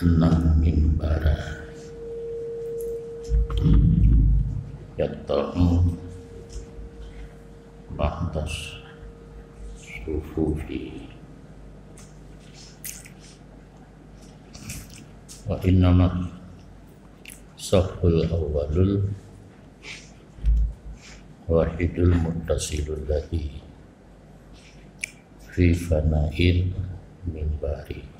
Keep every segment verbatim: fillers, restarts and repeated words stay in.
Nang mimbara yaqta'u ba'das sufufi. Wa innama saful awwalul wahidul muttasilul ladzi fi fana'il mimbari.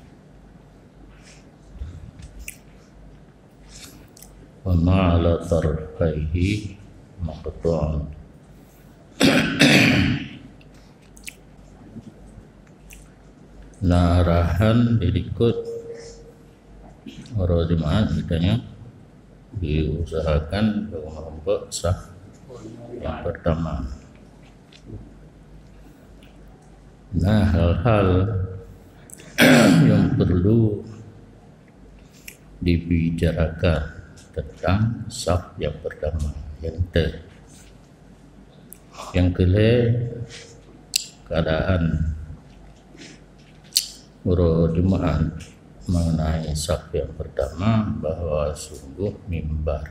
Wa ma ala tarfaihi maqtu'un. Nah, arahan diikot uroe Jumaat, makanya diusahakan untuk saf yang pertama. Nah, hal-hal yang perlu dibicarakan tentang saf yang pertama, yang ter-, yang kelhèe, keadaan uroe Jumaat mengenai saf yang pertama, bahwa sungguh mimbar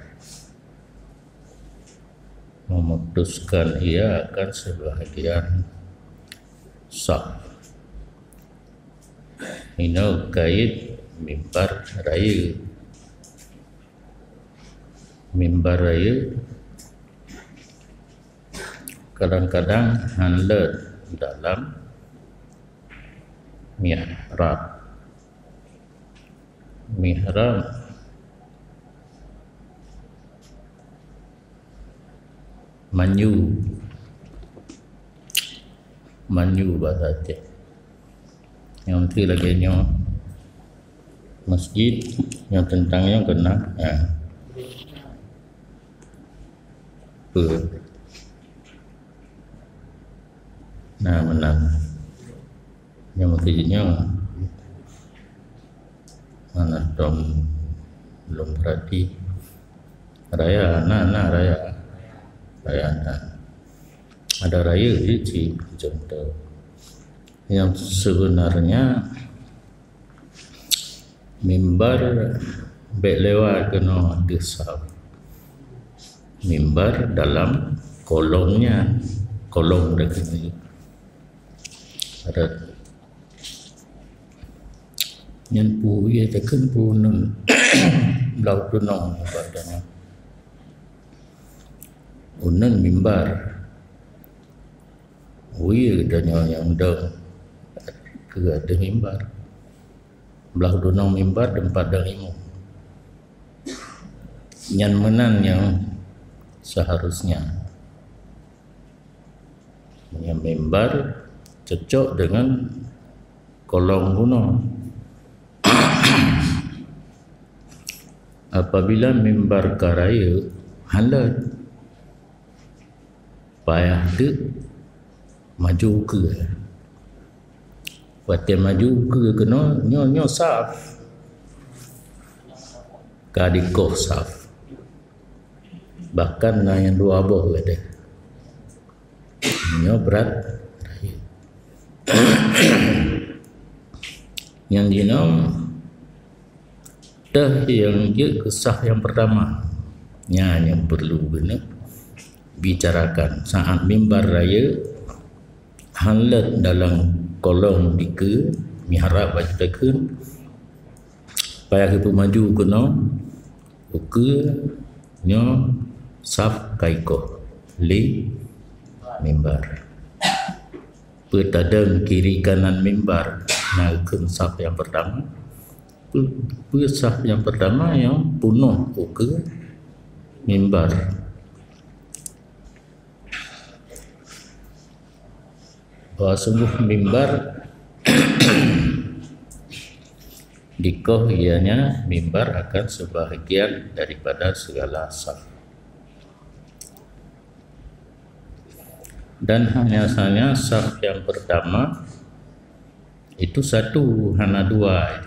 memutuskan ia akan sebahagian saf. Inoe kait mimbar rayeuk. Mimbar rayeuk kadang-kadang hán leuet dalam mihrab. Mihrab manyu. Manyu bahasa Aceh. Nyang ti lagèe nyoe. Masjid nyang teuntang nyoe keunan. Ha. Peue? Nah, meunan. Nyang meukeujeuet nyoe. Mana tom lôn peurati. Raya, na, na, raya. Raya, na. Ada raya je cit, contoh. Yang sebenarnya mimbar bèk lewat keunoe deuh saf. Mimbar dalam kolongnya, kolong dah kena. Ada nyan peue, ya, takheun peue uneun. Blau tunong ibaratnya. Uneun mimbar. Wie tanyoe nyang dong keu ateueh mimbar. Blau dunong mimbar teumpat dong imum. Nyan meunan nyang seharusnya. Nyang mimbar cocok dengan kolong bunoe. Apabila mimbar ka rayeuk, hán leuet. Payah teuk maju keue. Watèe maju keue keunoe, nyoe, nyoe saf. Ka dikoh saf. Bahkan na nyang dua boh gata. Nyoe brat. Nyang jinoe teuh nyang jeuet keu saf nyang peurtama. Nyan nyang peurlu keuneuk bicarakan. Saát mimbar rayeuk hán leuet dalam kolong dikeue, mihrab bak takheun, payah geupeumaju keunoe, ukeue nyoe saf ka ikoh lé mimbar. Peue tadong kiri kanan mimbar na kheun saf nyang peurtama. Peue, peue saf nyang peurtama nyang peunoh ukeue mimbar. Bahwa sungguh mimbar dikoh ianya mimbar akan sebahagian daripada segala saf. Dan hanya saja saf yang pertama itu satu, hana dua.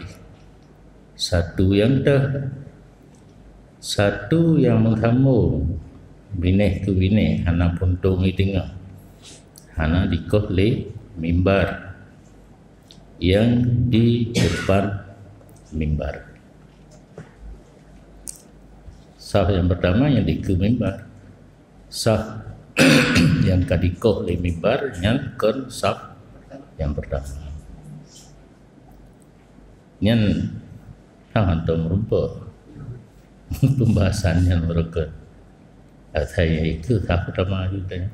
Satu yang teuh, satu yang meusambong binéh keu binéh, hana puntông i teungoh, hana dikoh lé mimbar yang di depan mimbar. Saf nyang pertama nyang dikeue mimbar. Saf nyang ka dikoh lé mimbar nyan kon saf nyang pertama. Nyan hana hana meurumpok pembahasan nyan meureukeuen. Asai itu saf pertama juga.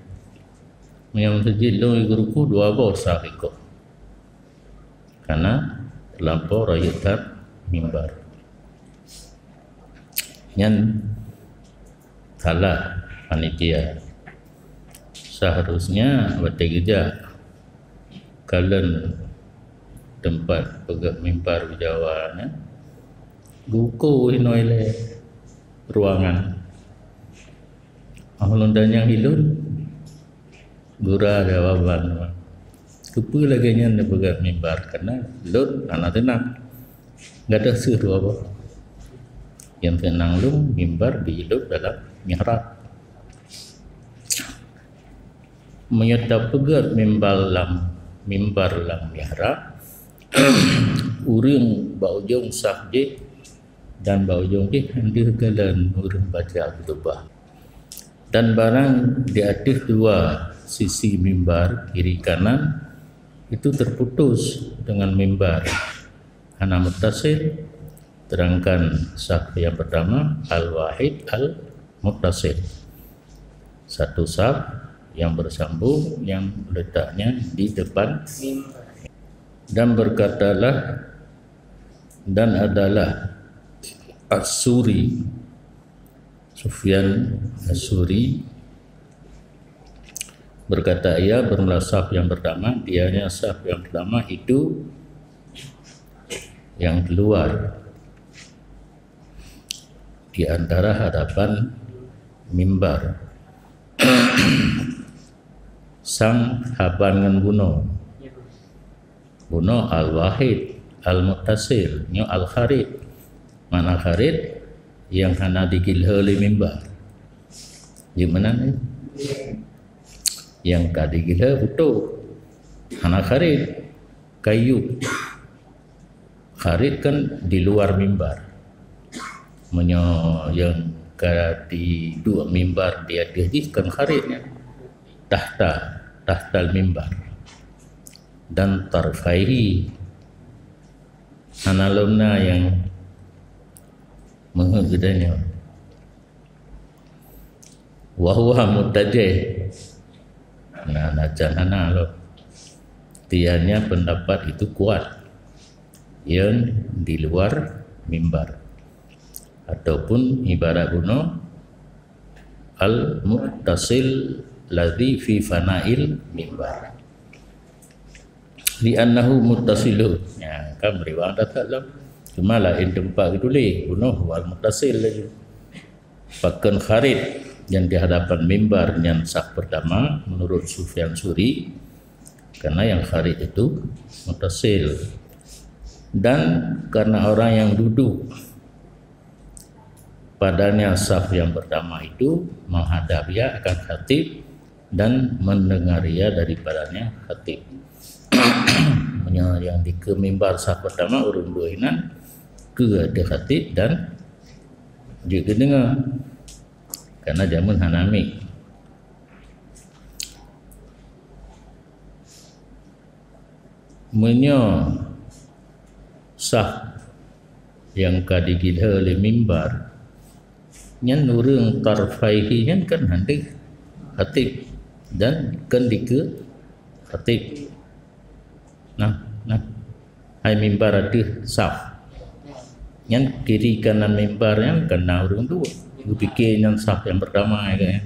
Meunyoe meuseujid lôn di ruku dua boh saf ikoh. Karena terlampau rayeuk that mimbar. Nyan salah panitia. Seharusnya watée geujak kalon teumpat peugét mimbar Jawa nyan, geuko inoe lé ruangan. Oh lôn tanyong ilôn, gura jawaban. Keupeue lagée nyan neupeugét mimbar? Karena lôn hana teunang. Gata seuh dua boh. Nyang teunang lôn mimbar di lôn dalam mihrab. Meunyoe tapeugét mimbar lam, mimbar lam mihrab, ureuëng bak ujong saf jih dan bak ujong jih han deuh galon ureuëng baca khutubah. Dan barang di ateueh dua sisi mimbar, kiri kanan, itu terputus dengan mimbar. Hana muttasil, terangkan saf yang pertama, al-wahid al-muttasil. Satu saf yang bersambung yang letaknya di depan. Dan berkatalah, dan adalah As-Suri, Sufyan As-Suri berkata, ia bermula saf yang pertama, dianya saf yang pertama itu yang keluar di antara hadapan mimbar. Sang haban ngon bunoe. Bunoe al-wahid, al-muttasil, nyoe al-kharid. Makna kharid, nyang hana digilhe lé mimbar. Di mana ni? Nyang ka digilhe putôh. Hana kharid. Kayu. Kharid kan di luar mimbar. Meunyoe nyang ka diduek mimbar di ateueh jih kan kharid nyan. Tahta, tahtal mimbar. Dan tarfaihi. Hana lom na nyang meuheuet geutanyoe. Wa huwa muttajih. Nah, na can hana lom. Tiannya pendapat itu kuat. Yang di luar mimbar. Ataupun ibarat bunoe al-muttasil ladzi fi fana'il mimbar. Li'annahu muttasilun. Ya, kan meriwang dah tak lom. Cuma lain tempat geutuléh, bunoe wal muttasil laju. Pakon kharid yang di hadapan mimbar nyan saf pertama menurut Sufyan Suri, karena yang kharid itu muttasil. Dan karena orang yang duduk padanya saf yang pertama itu menghadap ia akan khatib dan mendengar ia daripadanya khatib. Meunyoe nyang dikeue mimbar saf pertama ureuëng dua inan keue ateueh khatib dan jeuet geudeungoe. Karena jameun hana mik. Meunyoe saf nyang ka digilhe lé mimbar, nyan ureuëng tarfaihi nyan kan han deuh khatib dan kan dikeue khatib. Nah, nah. Hai mimbar ateueh saf. Nyan kiri kanan mimbar nyan kan na ureuëng dua. Geupike nyan saf nyang pertama ya kan.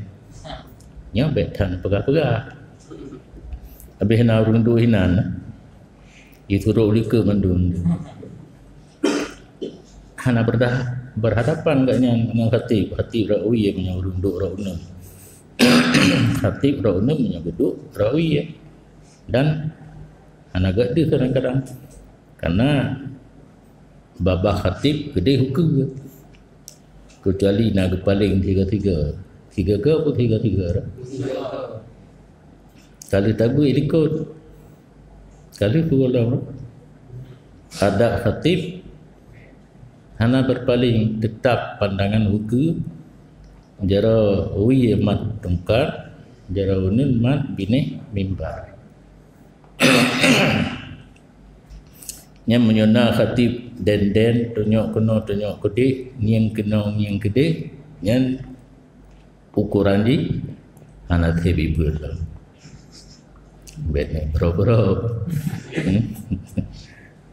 Nyan bèk that peugah-peugah. Habéh na ureuëng dua inan. Jiturok likot mandum. Hana berdah-, berhadapan gobnyan ngon khatib. Khatib rot wie meunyoe ureuëng duek rot uneum. Khatib rot uneum meunyoe geuduek rot wie. Dan hana geuet deuh kadang-kadang. Karena babah khatib keudeh ukeue. Kecuali na geupaleng tiga-tiga. Tiga ke apa tiga-tiga? Kali tabui likot. Kali pukul lom. Adab khatib hana berpaling, tetap pandangan ukeue Jaroe wie mat tungkat, jaroe uneuen mat binéh mimbar. Nyan meunyoe na khatib den-den, tunyok keunoe tunyok keudeh, ngieng keunoe ngieng keudeh, nyan ukoran jih hana seb ibeuet lom. Bèk nyan bro-bro. Hmm?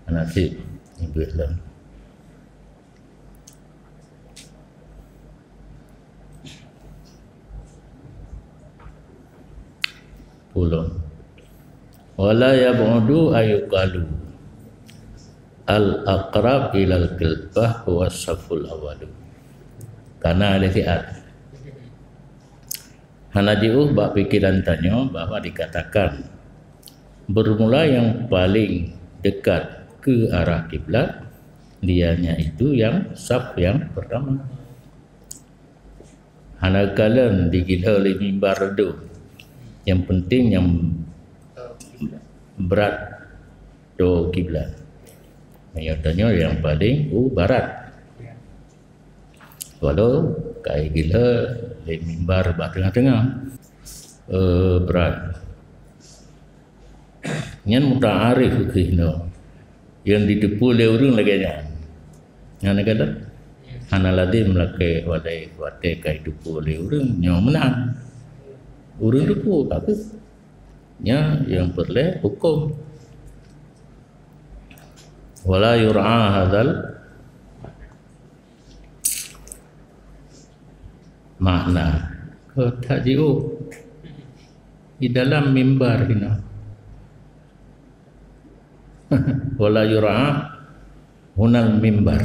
Hana seb ibeuet lom. Pulon. Wala yab'udu ayyuqalu al-aqrab ilal qiblah huwa saful awalu. Karena ada siat. Hana jiôh bak pikiran tanyoe bahwa dikatakan bermula yang paling dekat ke arah kiblat, dianya itu yang saf yang pertama. Hana kalon digiloe lé mimbar reudôh. Yang penting yang brat do kiblat. Meunyoe tanyoe yang paling u barat. Walau kai giloe lé mimbar bak teungoh-teungoh, eh, brat. Nyan muta'arif keuh nyoe. Nyang jiteupeue lé ureuëng lagée nyan. Nyan ka lheueh. Hana lazem lakée walai watée ka jiteupeue lé ureuëng nyoe meunan. Ureuëng teupeue ka keuh. Nyan nyang peureulée huköm. Wala yur'a hadzal makna. Keu that jiôh di dalam mimbar hina. Wala yur'a hunal mimbar.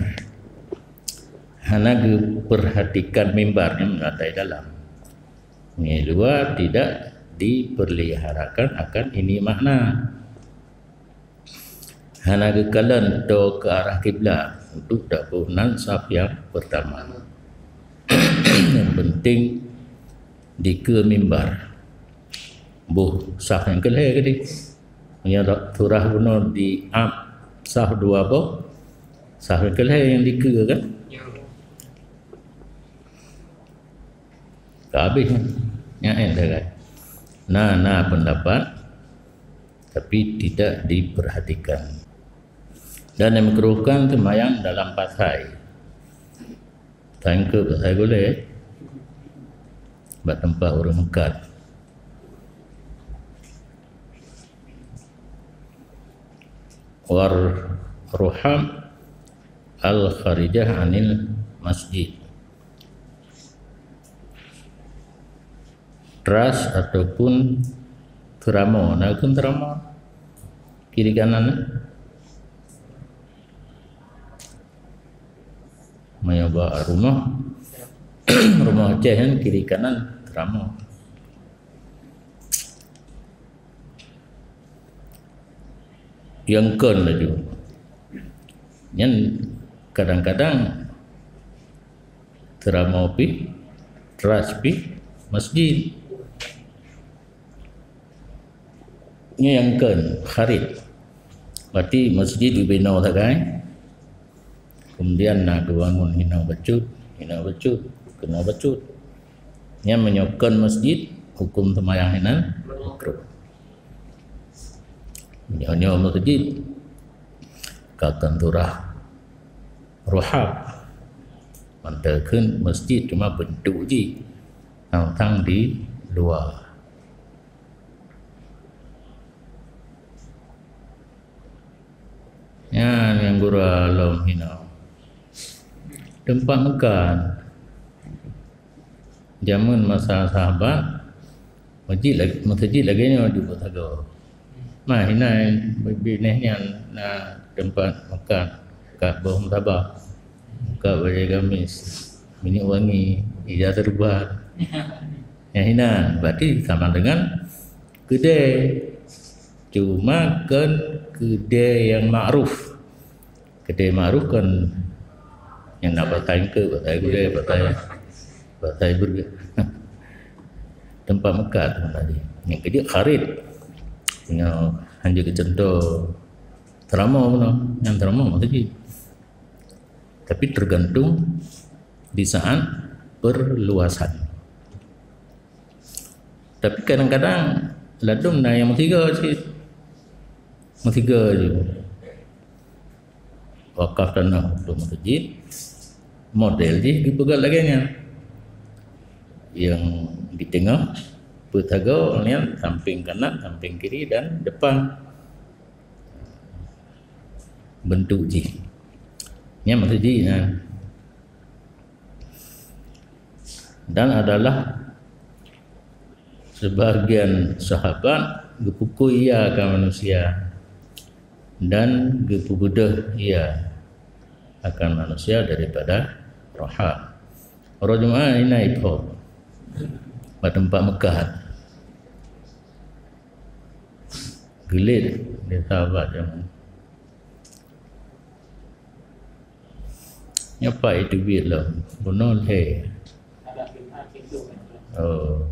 Hana geupeurhatikan mimbar nyan meulatai dalam. Ngi luwa tidak diperliharakan akan ini makna. Hana geukalon toe keu arah kiblat untuk taboh nan saf nyang peurtama. Nyang penting dikeue mimbar. Boh saf nyang keu lhée keudeh. Meunyoe surah bunoe di ap saf dua boh, saf nyang keu lhée nyang dikeue kan? Ka habéh nyan. Nyan eh, dah kan? Na, na pendapat, tapi tidak diperhatikan. Dan yang makruhkan seumayang dalam pasai. Tangkeup pasai gulée. Bak teumpat ureuëng meukat. War ruhab al kharijah anil masjid. Teras ataupun teuramo, na kheun teuramo kiri kanan, eh? Meunyoe bak rumoh, rumoh Aceh kan kiri kanan teuramo. Nyang kon laju. Nyan kadang-kadang teuramo pih, teras pih masjid. Nyan nyang kon kharij. Berarti masjid geubinoe sagai. Kemudian na geubangun hinoe bacut, hinoe bacut, keunoe bacut. Nyan meunyoe kon masjid, huköm seumayang hinan makruh. Meunyoe nyoe masjid, ka kon surah ruhab. Mantong kheun masjid cuma bentuk jih. Tang-tang di luwa. Nyan nyang gura lom hinoe. Teumpat meukat. Jameun masa sahabat, masjid lag-, masjid lagée nyoe di Botago. Mah hina binéh nyan na teumpat meukat, meukat boh meutabah, meukat bajée gamis, minyeuk wangi, ija teureubat. Nyang hina, berarti sama dengan keudée. Cuma kon keudée nyang makruf. Keudée makruf kon nyang na pasai eungkôt, pasai gulée, pasai, pasai burger. Teumpat meukat tadi. Nyang keujeuet kharij. Nyoe hana geucuntoh teuramo bunoe, nyang teuramo masjid. Tapi tergantung di saat perluasan. Tapi kadang-kadang ladôm na nyang meusigoe cit. Meusigoe ju. Wakaf tanah untuk masjid, model jih geupeugah lagèe nyan. Nyang di teungoh, peuet sagoe nyan, sampéng kanan, sampéng kiri, dan depan. Bentuk jih. Nyan maksud jih nyan. Dan adalah sebahagian sahabat geupukui ia akan manusia dan geupeubeudoh ia akan manusia daripada roha. Uroe Jumat inan ipho bak teumpat meukat. Geulet lé sahabat nyan. Nyoe pat iteubiet lom, bunoe lhèe. Oh.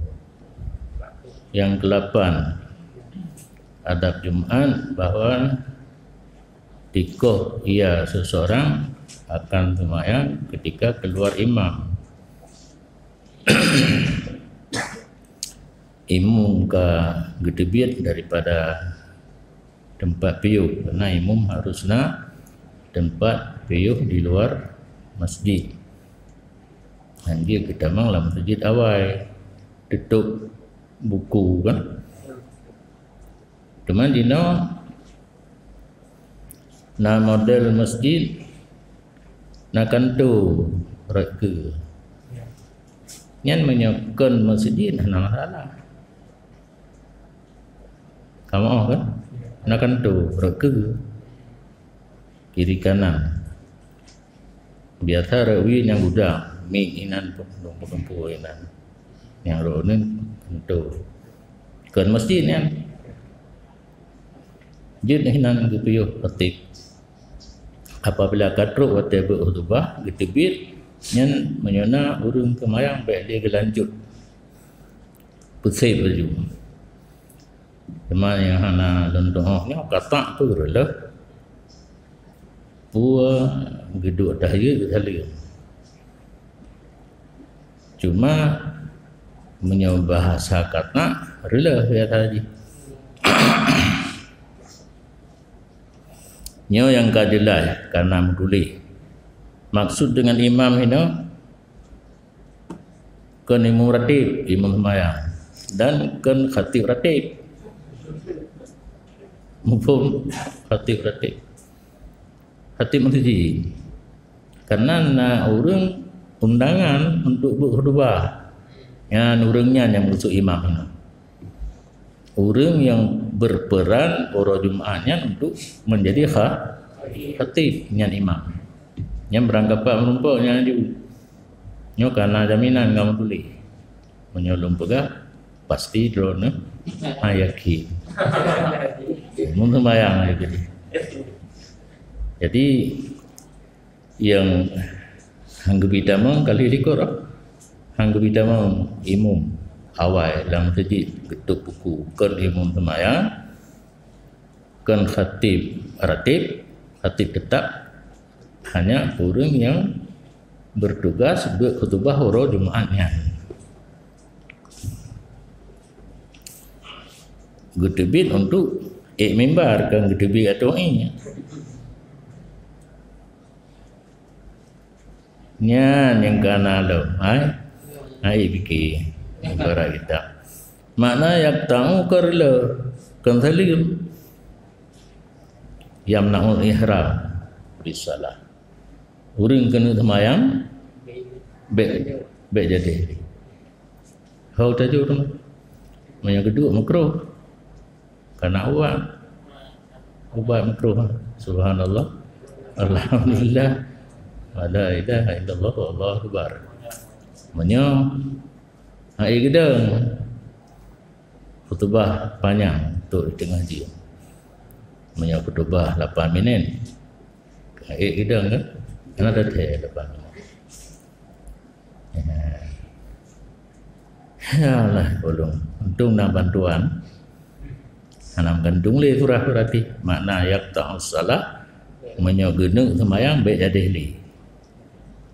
Yang kelapan, adab Jumat bahwa tikoh ia seseorang akan sembahyang ketika keluar imam. Imum ka geuteubiet daripada teumpat piôh, karena imum harus na teumpat piôh di luar masjid. Hana jeuet geutamong lam masjid awai, tutup buku kan. Teuma jinoe na model masjid, na kanto rot keue. Nyan meunyoe kon masjid hana masalah. Kamoe kan? Na kanto rot keue. Kiri kanan. Biasa rot wie nyang gudang, mi inan, peutumpôk-tumpôk inan. Nyang rot nyan kanto. Kon masjid nyan. Jeuet hinan geupiôh khatib. Apabila ka trok watèe beuet khutubah, geuteubiet, nyan meunyoe na ureueng seumayang bèk lé geulanjut. Peusép laju. Teuma nyang hana lôn tu'oh nyoe, katak tu reuloh. Peue geuduek tahiyeue geusaleuem. Cuma meunyoe bahasa katak, reuloh biasa jih. Nyoe nyang ka jeulaih kareuna meutuléh. Maksud deungon imam hinoe, kon imum ratib, imum seumayang, dan kon khatib ratib. Muphom? Khatib ratib. Khatib masjid. Karena na ureueng undangan untuk beuet khutubah. Nyan ureueng nyan nyang maksud imam nyan. Ureueng nyang berperan uroe Jumat nyan untuk menjadi kha-, khatib nyan imam. Nyan beurangkapat meurumpok nyan aju. Nyoe ka na jaminan ngon meutuléh. Meunyoe lôn peugah, pasti droeneuh han yakin. Mun seumayang lagèe tadi. Jadi, nyang han geubi tamong kali likot, han geubi tamong imum awai lam masjid, geutôp buku, kon imum seumayang, kon khatib ratib, khatib teutap, hanya ureueng nyang bertugas beuet khutubah uroe Jumat nyan. Geuteubiet untuk ék mimbar, kon geuteubiet ateueh ék. Nyan nyang ka na lom, hai. Hai pike, ibarat kitab. Makna yaqta'u ka reuloh, kon saleuem. Yamna'ul ihram bisalah. Ureueng keuneuk seumayang, bèk, bèk jadi. Ho tajur tu. Meunyoe geuduek makruh. Kana ubat. Ubat makruh. Subhanallah. Alhamdulillah. Wa la ilaha illallah, wallahu akbar. Meunyoe hai geudong, khutubah panyang untuk di teungoh jih. Meunyoe khutubah lapan minit, hai geudong kan? Hana teuntèe lapan minit. Ya. Ya Allah, ulôn. Untung na bantuan. Hana meugantung lé surah berarti. Makna yaqta'us shalah, meunyoe geuneuk seumayang bèk jadi lé.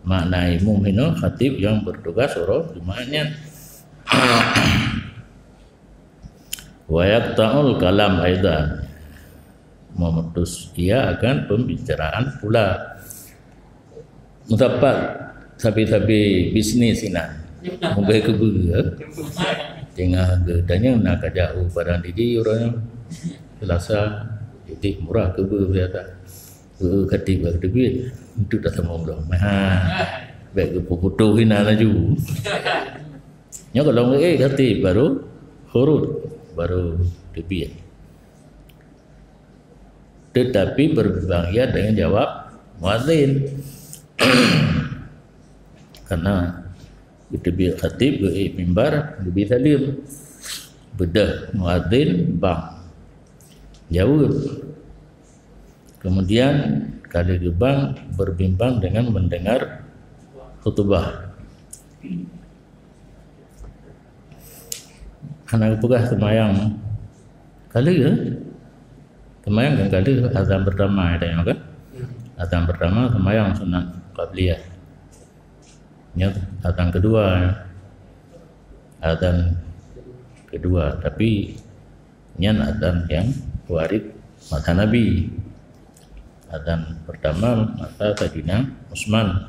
Makna imum hino khatib yang bertugas uroe Jumaat nyan. Wa yaqta'ul kalam aidan, memutus ia akan pembicaraan pula. Meusapat sabe-sabe bisnis inan. Mubé keubeue. Tengah geutanyong na kajak u padang didi ureueng Selasa, jadi murah keubeue biasa. Keu khatib ka teubiet, untuk dah sama belum. Ha. Baik ke putus inan laju. Nyoe kalau ngeuk khatib baru khurut, baru teubiet. Tetapi berbimbang ia dengan jawab muazin. Karena geuteubiet khatib, geuék mimbar, geubri saleuem. Beudôh muazin bang. Jaweueb. Kemudian kali geubang berbimbang dengan mendengar khutbah. Hana geupeugah seumayang kali, ya? Seumayang kan kali azan pertama, ya, kan? Azan pertama seumayang sunat qabliyah. Nyan azan kedua, ya. Azan kedua, tapi nyan azan yang warid masa Nabi. Azan pertama masa Saidina Utsman.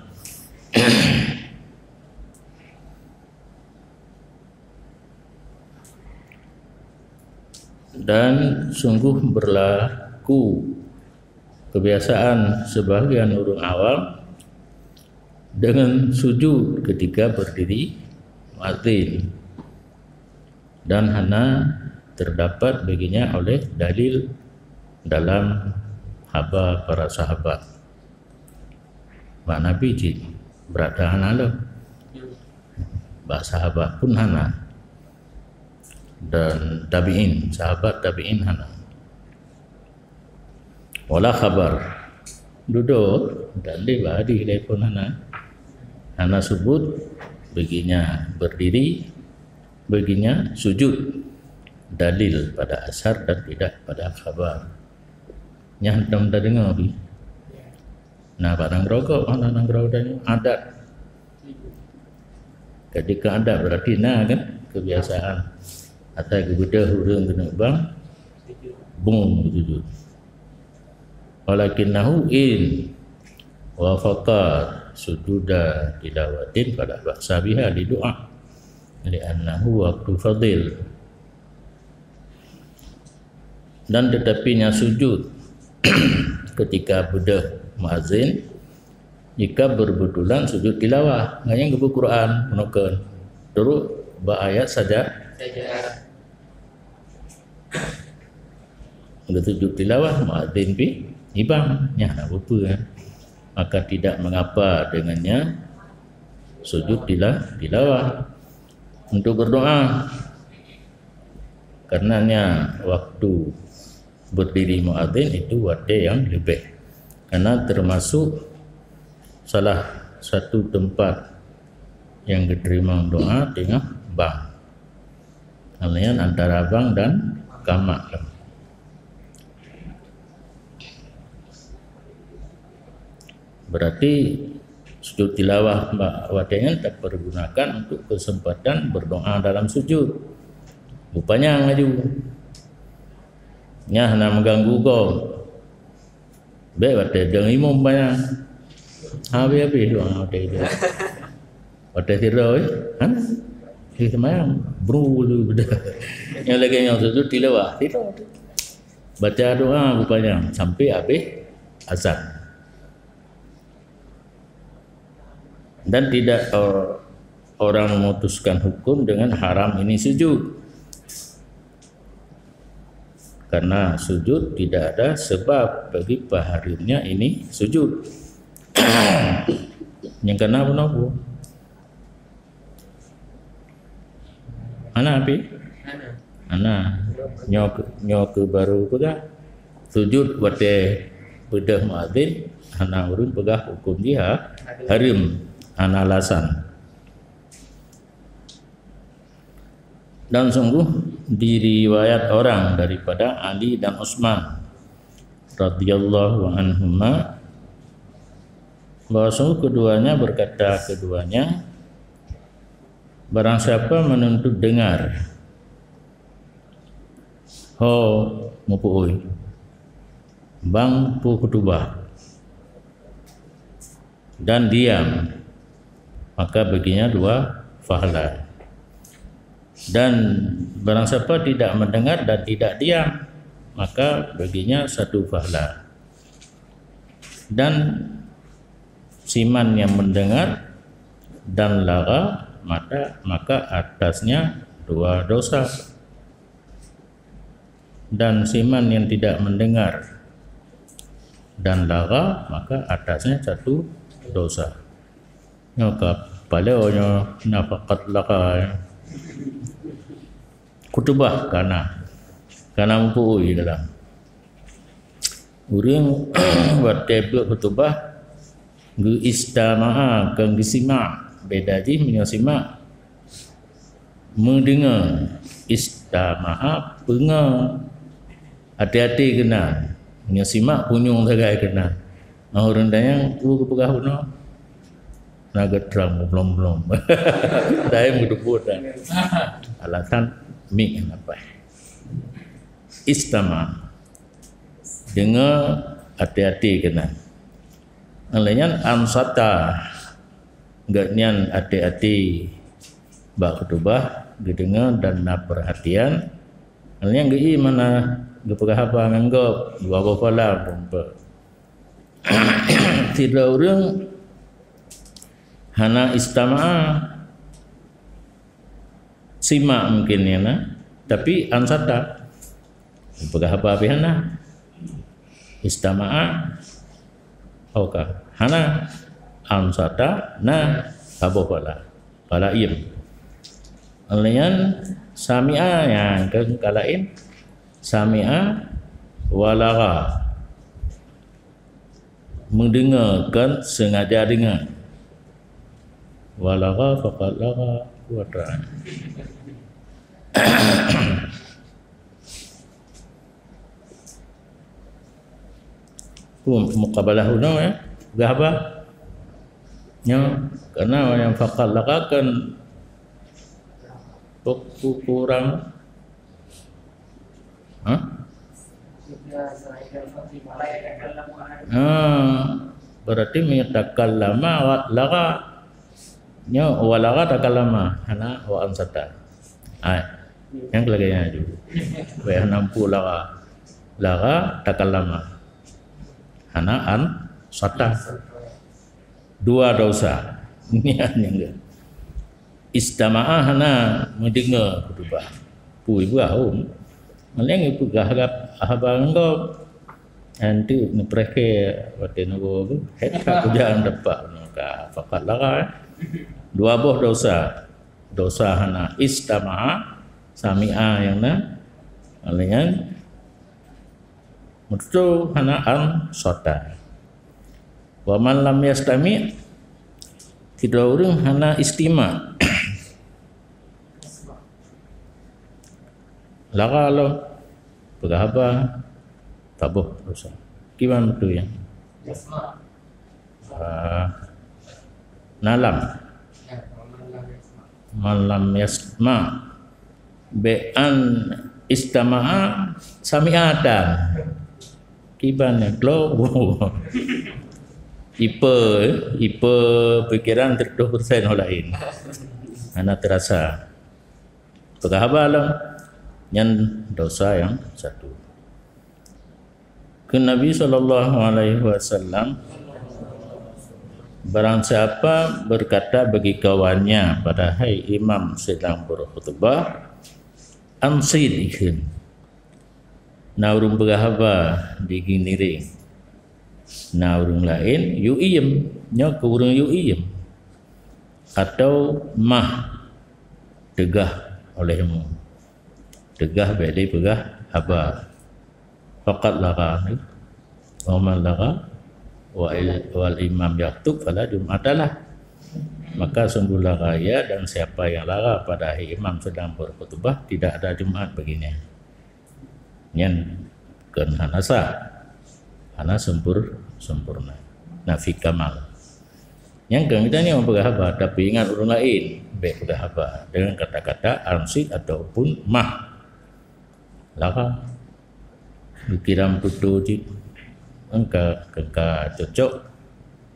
Dan sungguh berlaku kebiasaan sebahagian ureuëng awam dengan sujud ketika berdiri muazin, dan hana terdapat baginya oleh dalil dalam haba para sahabat. Bak Nabi cit brat hana lom. Bak sahabat pun hana. Dan tabi'in, sahabat tabi'in hana. Wala khabar. Dudoe dan di bak hadis laén pun hana. Hana sebut baginya berdiri, baginya sujud. Dalil pada asar dan tidak pada khabar. Nyan hana tadeungoe pih. Nah, barang rokok, hana nanggroe dan adat. Jadi keu adat berarti na kan kebiasaan. Asai geubeudôh ureuëng keuneuk bang, bung beujujur. Walakinnahu in wafaqa sujuda tilawatin fala ba'sa biha li du'a, li'annahu waqtu fadil. Dan tetapinya sujud ketika beudôh muazin, jika berbetulan sujud tilawah, ngon nyang geupeu Quran, meunokon turut bak ayat saja. Beusujud tilawah, muazin pih ibang, nyan hana peue-peue. Maka tidak mengapa dengannya sujud tila-, tilawah untuk berdoa. Karenanya waktu berdiri muazin itu watée yang leubeh. Karena termasuk salah satu tempat yang diterima doa tengah bang. Hal nyan antara bang dan kamak. Berarti sujud tilawah bak watée nyan tapergunakan untuk kesempatan berdoa dalam sujud. Beupanyang laju. Nyan hana mengganggu gob. Bék watée dong imum panyang. Habéh-habéh doa watée itu. Watée sidroe, eh? Hana. Di seumayang, bru lu beda. Nyang lagée nyang sujud tilawah, sidroe. Baca doa beupanyang sampai habéh azan. Dan tidak, eh, orang memutuskan hukum dengan haram ini sujud. Karena sujud tidak ada sebab bagi paharimnya ini sujud. Nyang kana pun apa? Hana api? Hana. Nyoe keu-, nyoe keu baru peugah. Sujud watée beudôh muazin, hana ureuëng peugah hukum jih ha-, hareuem, hana alasan. Dan sungguh diriwayat orang daripada Ali dan Utsman radhiyallahu anhuma, Bahwa sungguh keduanya berkata keduanya, barang siapa menuntut dengar, ho meupuôi, bang peue khutubah, dan diam, maka baginya dua pahala. Dan barang siapa tidak mendengar dan tidak diam, maka baginya satu pahala. Dan siman yang mendengar dan lara, maka, maka atasnya dua dosa. Dan siman yang tidak mendengar dan lara, maka atasnya satu dosa. Nyoe ka paléo nyoe na faqad lara, ya. Khutubah ka na, ka na meupuôi dalam. Ureuëng watée beuet khutubah, geu istama'a, kon geusimak. Beda jih meunyoe simak, meudeungoe. Istama'a, peungoe. Até-até keunan. Meunyoe simak, punyueng sagai keunan. Nah, ureuëng dayang, peue geupeugah bunoe? Na geutrang, meubloem-bloem. Dayang geudeubut dah. Alasan mik hana paih. Istama'a. Deungoe, até-até keunan. Lheueh nyan ansata, gobnyan até-até bak khutubah, geudeungoe dan na peurhatian. Lheueh nyan geu-i mana geupeugah haba ngon gob, dua boh pahala peuet. Sidroe ureuëng hana istama'a, simak mungkin ya na, tapi ansata. Peugah haba pih hana. Istama'a, oka. Hana, ansata, na, saboh pahala. Pahala iem. Lheueh nyan sami'a, nyang keu ka laén. Sami'a wa lara. Meudeungoe, kon sengaja deungoe. Wa lara faqad lara wa ta'an. Peue mukabalah unoe, ya? Peugah haba? Nyoe, karena nyang faqad lara kan pe-, kurang. Ha? Ha, berarti meunyoe takallama wa lara. Nyoe wa lara takallama, hana wa ansata. Hai. Nyang lagée nyan ju. Wéh hana meupu lara. Lara takallama. Hana ansata. Dua dosa. Nyan nyang ge. Istama'a hana meudeungoe khutubah. Pui buah um. Maleng peugah gab haba ngon gob. Nanti neupreh ke watée neuwoe tu, hek ka kujang dapat ka faqad lara, eh. Dua boh dosa. Dosa hana istama'a, sami'a nyang na. Laén nyan meututoe hana ansata. Wa man lam yastami', sidroe ureuëng hana istima'. Lara lom, peugah haba, taboh dosa. Kiban beutôi nyan? Ah, na lam. Man lam yasma'. Bék an istama'a sami'atan. Kiban nyan, klo. Ipe, ipe pikiran seratus persen ho laén. Hana terasa. Peugah haba lom. Nyan dosa nyang satu. Kheun Nabi sallallahu alaihi wasallam, barang siapa berkata bagi kawannya, padahai imam sedang berkhutbah, "Ansit," ikheun. Na ureuëng peugah haba di giniring. Na ureuëng laén, "Yu iem," nyoe keu ureuëng yu iem. Atau mah, teugah olehmu. Teugah bék lé peugah haba. Faqad lara, wa man lara, wa il-, wal imam yakhutub fala jum'atalah. Maka sungguh lara ia dan siapa yang lara pada hari imam sedang berkhutbah, tidak ada Jumat baginya. Nyan kon hana sah. Hana sempur-, sempurna. Nafi kamal. Nyang keu geutanyoe peugah haba, tapi ingat ureuëng laén bék peugah haba dengan kata-kata ansit ataupun mah. Lara. Geukiram tutoe cit. Engka, engka cocok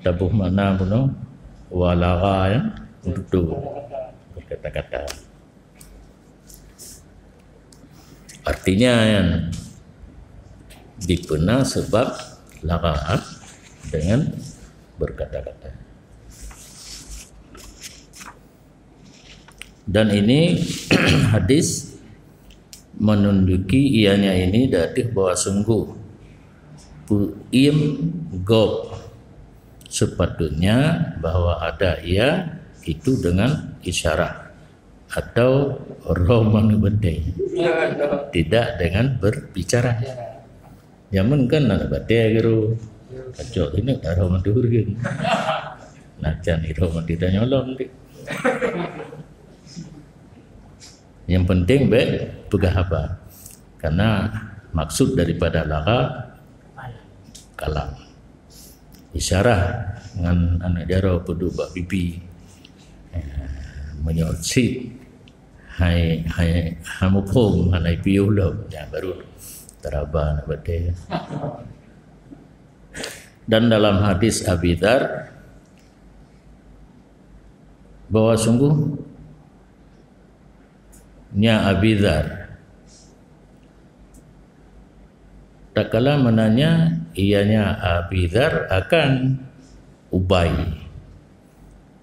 taboh makna bunoe, wa lara, ya, tutoe. Berkata-kata. Artinya, ya, dipeuna sebab lara dengan berkata-kata. Dan ini hadis menunjuki ianya ini datih bahwa sungguh puim gob sepatutnya bahwa ada ia itu dengan isyarah atau roh manusia, tidak dengan berbicara. Jameun kan na batée guru. Kacok ingat dah roh mantu hurgen. Nacan roh mantu tanyolong dik. Yang penting bék peugah haba. Karena maksud daripada lara kalam. Isyarah ngan aneuk jaroe peuduek bak pipi. Eh, meunyoe cit hai, hai, hai muphom, hana piôh lom, nyan baru taraba na batée. Dan dalam hadis Abi Dzar, bahwa sungguhnya Abi Dzar, tatkala menanya ianya Abi Dzar akan Ubay,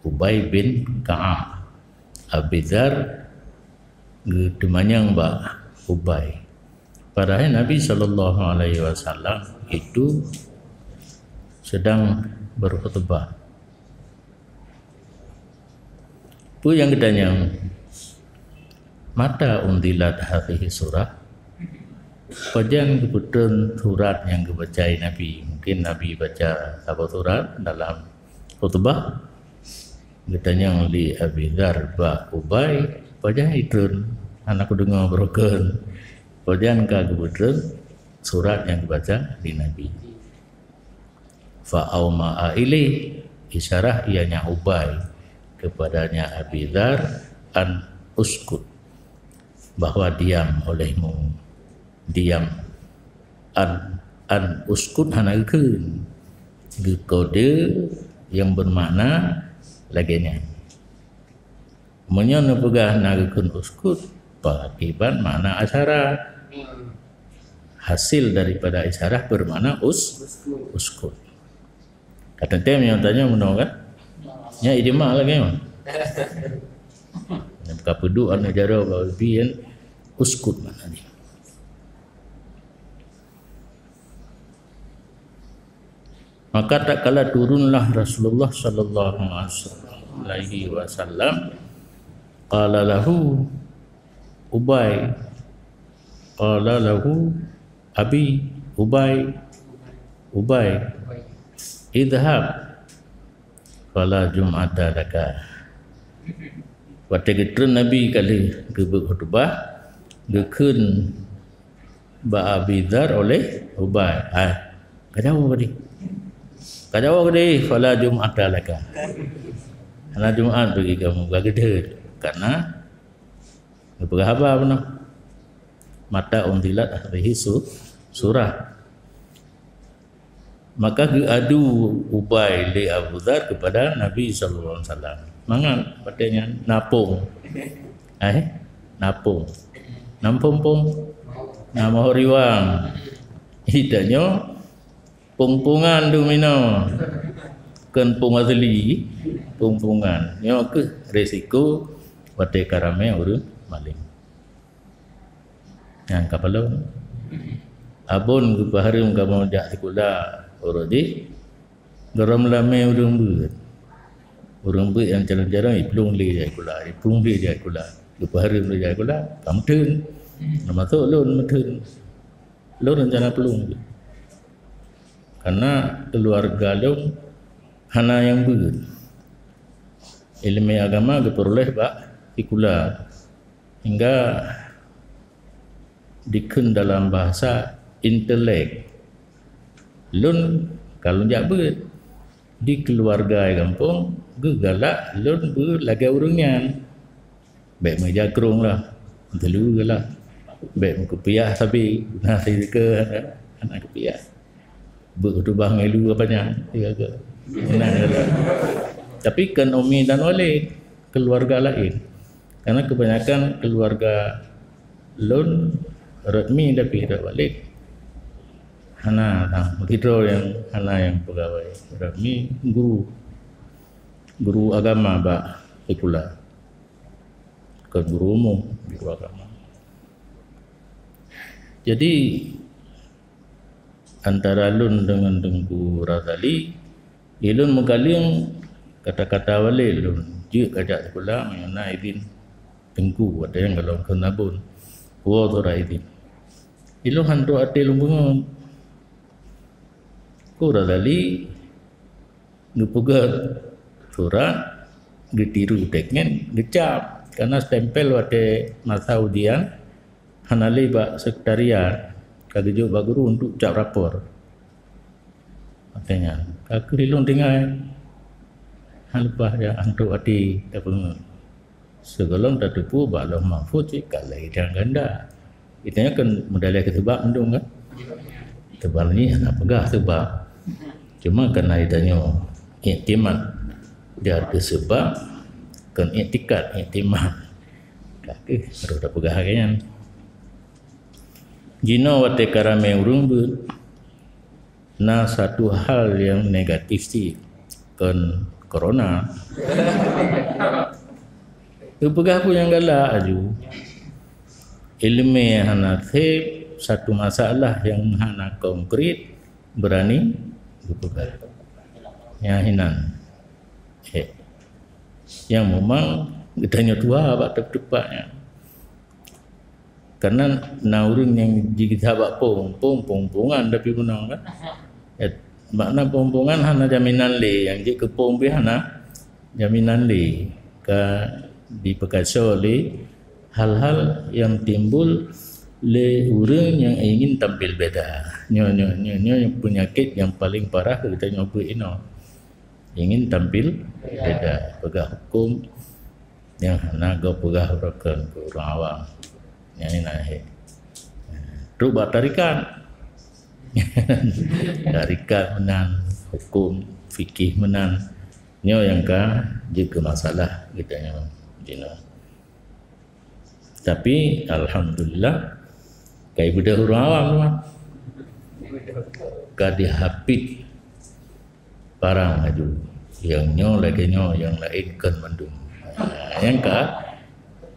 Ubay bin Ka'ab. Abi Dzar geuteumanyong bak Ubay. Padahai Nabi sallallahu alaihi wasallam itu sedang berkhutbah. Peue nyang geutanyong? Mata unzilat hadhihi surah? Pajan geupeutrön surat nyang geubaca Nabi? Mungkin Nabi baca saboh surat dalam khutbah. Geutanyong lé Abi Dzar bak Ubay, pajan itrön? Hana kudeungoe barokon. Pajan ka geupeutrön surat nyang geubaca lé Nabi? Fa auma'a ilaih, isyarah ianya Ubay kepadanya Abi Dzar an uskut, bahwa diam olehmu, diam. An, an uskut hana geukheun, geukode yang bermakna lagée nyan. Meunyoe neupeugah na geukheun uskut, pakiban makna asyara. Hasil daripada isyarah bermakna us-, uskut. Ka teuntée meunyoe tanyoe meunoe kan? Nyan ijma lagée nyoe. Nyang ka peuduek aneuk jaroe bak pipi kan uskut makna jih. Maka tatkala turunlah Rasulullah sallallahu alaihi wasallam, qala lahu Ubay, qala lahu Abi, Ubay, Ubay, idhhab fala jum'ata laka. Watée geutrön Nabi ka lheueh geubeuet khutbah, geukheun bak Abi Dzar oleh Ubay, "Hai, ka jawoe keudeh. Ka jawoe keudeh, fala jum'ata laka." Hana Jumat bagi kamu, ka geudeh. Karena geupeugah haba bunoe. Mata unzilat hadhihi su-, surah. Maka geuadu Ubay lé Abu Dzar kepada Nabi sallallahu alaihi wasallam. Mangat watée nyan napông. Eh, napông. Nampông-pông. Nama riwang. Itanyoe pông-pongan tu minoe. Kon pông asli, pông-pongan. Nyoe keuh resiko watée ka ramé ureuëng maleng. Nyang ka palong. Abon geupeuhareuem kamoe jak sikula uroe jih, gohlom ramé ureuëng beuet. Ureuëng beuet nyang calon-calon iplueng lé jak sikula, iplueng lé jak sikula. Geupeuhareuem lé jak sikula, ka meutheun. Teumasok lôn meutheun. Lôn rencana plueng jih. Karena keuluwarga lôn hana nyang beuet. Iéleumé agama geupeureulée bak sikula. Hingga dikheun dalam bahasa intelek. Lôn ka lôn jak beuet. Di keuluwarga di gampông geugalak lôn beulagèe ureuëng nyan. Bèk meujakrong lah, teuleu lah. Bèk meukupiah sabe, na sireuka hana kupiah. Beukeutubah ngilu apa nyan, iya ke? Meunan lah. Tapi kan umi dan wali keuluwarga laén. Karena kebanyakan keuluwarga lôn rot mi tapi rot wali. Hana, hana, sidroe nyang hana nyang peugawai. Rot mi guru, guru agama bak sikula. Bukan guru umum, guru agama. Jadi, antara lôn dengan Teungku Razali, ilôn meukaleng kata-kata wali lôn. Jeuet kajak sikula, meunyoe na idin Teungku, watèe nyan goh lom kheun abon. Woe surat idin. Ilôn han trok até lôn beungon. Teungku Razali geupeugah surat, geutiru tèk nyan, geucab. Karena stempel watèe masa ujian, hana lé bak sekretariat, ka geujok bak guru untuk cap rapor. Watèe nyan, ka keuh ilôn tinggai. Han leupah jak, han trok até tapeungeut. Sigohlom tateupeue bak Lauh Mahfuz cit ka lheueh dan ganda. Geutanyoe kan meudalilkan seubab mandum kan? Seubab nyan hana peugah seubab. Cuma karena geutanyoe iktimat di ateueh seubab, kon iktikad, iktimat. Ka keuh harôh tapeugah lagèe nyan. Jinoe watèe ka ramè ureueng beuet, na satu hal nyang negatif cit, kon corona. Geupeugah peue nyang galak aju. Ileumèe hana sép, satu masalah nyang hana konkret, beurani geupeugah. Nyan hinan. Eh. Nyang memang geutanyoe tuha bak teumpat-teumpat nyan. Karena na ureueng nyang jigisa bak pong, pong, pong-pongan tapi meunoe kan. Eh, makna pong-pongan hana jaminan lé, nyang jeuet keu pong pih hana jaminan lé. Ka dipeukaso lé hal-hal nyang timbul lé ureueng nyang ingin tampil beda. Nyoe, nyoe, nyoe, nyoe peunyakét nyang paleng parah geutanyoe beuet inoe. Ingin tampil beda, peugah huköm nyang hana geupeugah uroe keu ureueng awam. Nyan na he. Trok bak tarekat. Tarekat meunan, huköm fikih meunan. Nyoe nyang ka jeuet keu masalah geutanyoe jinoe. Tapi alhamdulillah, kai beudôh ureueng awam tu mah. Ka dihapit parang laju. Nyang nyoe lagèe nyoe, nyang laén kon mandum. Ha, nyang ka,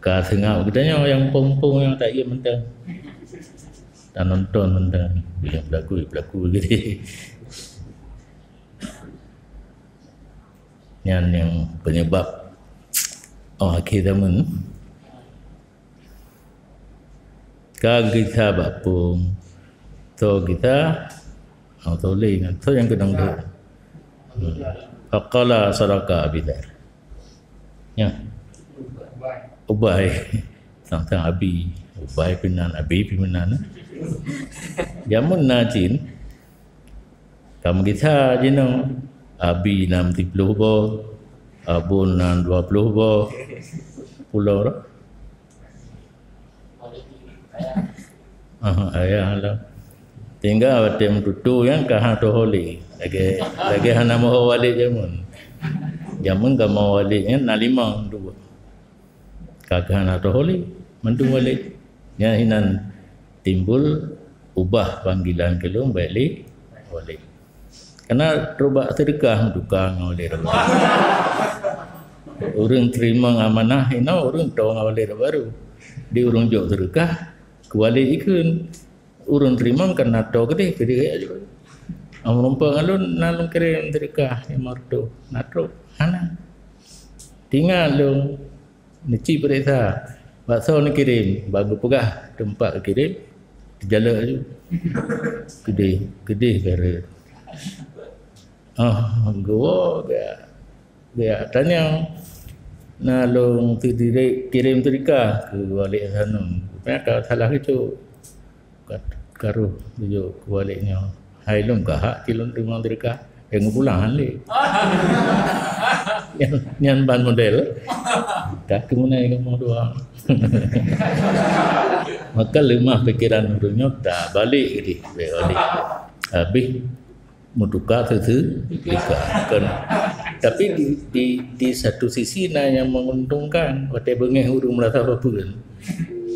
ka seungab geutanyoe nyang pong-pong nyang taiem mantong. Tanonton mantong. Bila beulaku, beulaku gitu. Nyan nyang penyebab oh akhé zaman. Ka gisa bak pong, tho gisa, oh, tho lé nyan, tho nyang keudong tu. Hmm. Faqala sadaqa Abi Dzar. Ya. Ubai. Sang-sang Abi. Ubai pih nan, Abi pih meunan. Jameun na cit, ka meugisa jinoe, Abi na siploh boh, Abon na dua ploh boh, pulo roh. Ah, ayah lah. Tinggai watèe meututoe nyan ka han troh ho lé. Lagèe, lagèe hana meuho Walid jameun. Jameun ka meuho Walid nyan na limong dua. Ka keuh hana troh ho lé, mandum Walid. Nyan hinan timbul ubah panggilan keu lôn bak lé Walid. Karena trok bak seudeukah meutuka ngon Walid Rabaru. Ureueng teurimong amanah inoe, ureueng toe ngon Walid Rabaru. Di ureueng jok seudeukah, keu Walid ikheun. Ureueng teurimong kan na toe keudeh, keudeh aju. Meurumpok ngon lôn, na lôn kirém seudeukah limong reutôh, na trok, hana. Tinggai lôn, neuci peuriksa, bak soe neukirém, bak geupeugah teumpat geukirém, teujalok aju. Keudeh, keudeh ka rhot. Oh, geuwoe, geuwoe. Geujak tanyong, na lôn seudirek kirém seudeukah keu Walid Hasanun. Rupanya ka salah geucok. Ka, ka roh geujok keu Walid nyoe. Hai lôn ka hak cit lôn teurimong seudeukah. Nyang pulang lé. Nyan, nyan ban model. Ka keumeunai kamoe dua. Maka leumah pikiran ureuëng nyoe, tabalek deh, balik. Habis meutuka seuseu-, seuseuka. Kon. Tapi di, di, di satu sisi na nyang menguntungkan, watée beungéh ureuëng meurasa bapeue.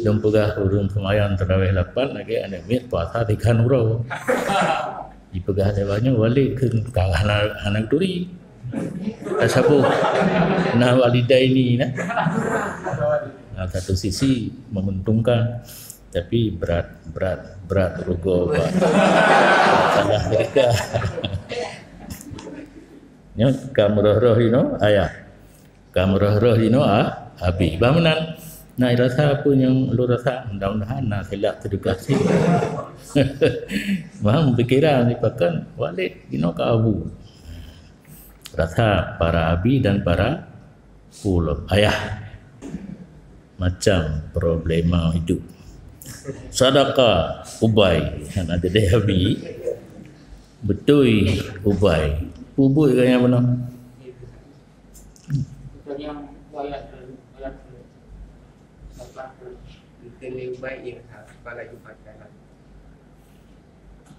Lôn peugah ureuëng seumayang tarawih lapan lagée aneuk miet puasa tiga uroe. Jipeugah lé awak nyoe, "Walek keu ka hana, hana geuturi." Tasabôh na walidaini na. Nah, satu sisi menguntungkan, tapi berat, berat, berat rugoe bak salah mereka. Nyoe ka meurôh-rôh inoe ayah. Ka meurôh-rôh inoe, ah, abi. Bah meunan, na rasa apa nyang ulôn rasa, mudah-mudahan na silap teudeuka sih. Maham pikiran dipakan, walek inoe ka abu. Rasa para abi dan para ulôn ayah. Macam problema hidup. Sadaka ubai, hana jadi abi. Beutôi ubai. Ubui ka nyang beuna. Bukan yang wayat, wayat. Bukan lebih baik ya, kepala Jumat kan.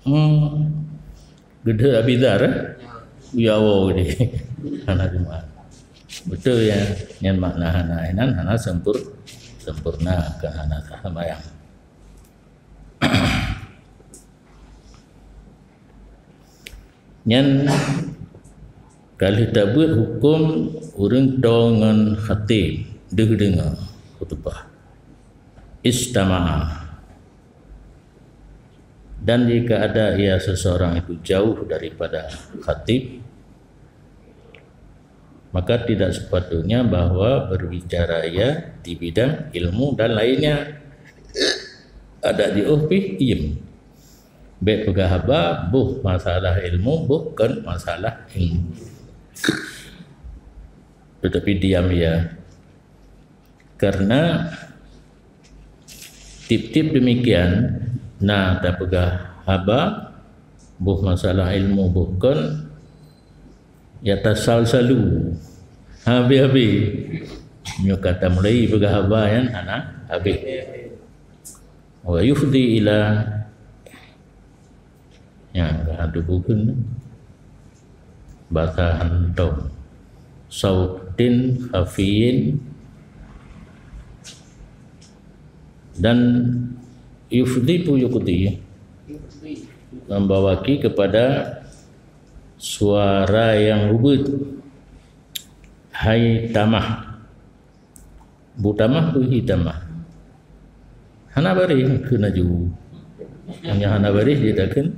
Hmm. Geude Abizar, eh? Ya. Ya Allah gede. Hana Jumat. Betul ya. Nyan makna hana inan, hana sempur-, sempurna ke hana sembahyang. Nyan ka lheueh tabeuet huköm ureuëng toe ngon khatib deuh deungoe khutbah. Istama'a. Dan jika ada ia seseorang itu jauh daripada khatib, maka tidak sepatutnya bahwa berbicara ia di bidang ilmu dan lainnya. Ada jiôh pih iem. Bék peugah haba boh masalah ilmu, boh kon masalah ilmu. Tetapi diam ia. Karena tiep-tiep demikian, na tapeugah haba boh masalah ilmu, boh kon, ya tasalsalu, habéh-habéh. Nyoe ka tamulai peugah haba nyan hana habéh. Wa yufdi ila, nyang ka tubuhkeun basa hantom, sautin khafiyin, dan yufdi pu yukdi, membawaki kepada suara yang ubit. Hai tamah. Bu tamah, bu hi tamah. Hana bareh kheun laju. Hanya hana bareh dia takheun.